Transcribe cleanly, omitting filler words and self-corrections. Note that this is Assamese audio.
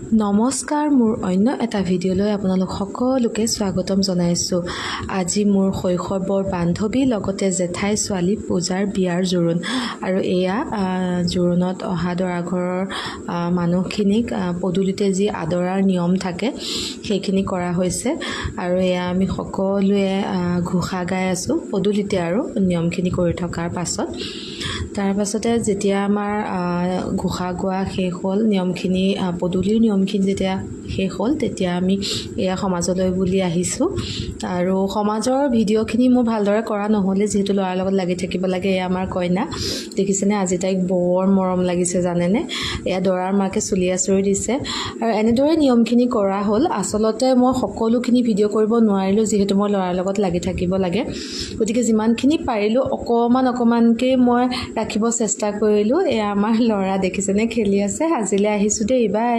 নমস্কাৰ, মোৰ অন্য এটা ভিডিঅ'লৈ আপোনালোক সকলোকে স্বাগতম জনাইছোঁ। আজি মোৰ শৈশৱৰ বান্ধৱী, লগতে জেঠাই ছোৱালী পূজাৰ বিয়াৰ জোৰোণ আৰু এয়া জোৰোণত অহা দৰা ঘৰৰ মানুহখিনিক পদূলিতে যি আদৰাৰ নিয়ম থাকে, সেইখিনি কৰা হৈছে। আৰু এয়া আমি সকলোৱে ঘোষা গাই আছোঁ পদূলিতে আৰু নিয়মখিনি কৰি থকাৰ পাছত। তাৰ পাছতে যেতিয়া আমাৰ ঘোষা গোৱা শেষ হ'ল, নিয়মখিনি, পদূলিৰ নিয়মখিনি যেতিয়া শেষ হ'ল, তেতিয়া আমি এয়া সমাজলৈ বুলি আহিছোঁ। আৰু সমাজৰ ভিডিঅ'খিনি মোৰ ভালদৰে কৰা নহ'লে, যিহেতু ল'ৰাৰ লগত লাগি থাকিব লাগে। এয়া আমাৰ কইনা, দেখিছেনে? আজি তাইক বৰ মৰম লাগিছে, জানেনে? এয়া দৰাৰ মাকে চুলি আঁচুৰি দিছে আৰু এনেদৰে নিয়মখিনি কৰা হ'ল। আচলতে মই সকলোখিনি ভিডিঅ' কৰিব নোৱাৰিলোঁ, যিহেতু মই ল'ৰাৰ লগত লাগি থাকিব লাগে। গতিকে যিমানখিনি পাৰিলোঁ, অকণমান অকণমানকৈ মই ৰাখিব চেষ্টা কৰিলোঁ। এয়া আমাৰ ল'ৰা, দেখিছেনে, খেলি আছে। আজিলৈ আহিছোঁ দেই, বাই।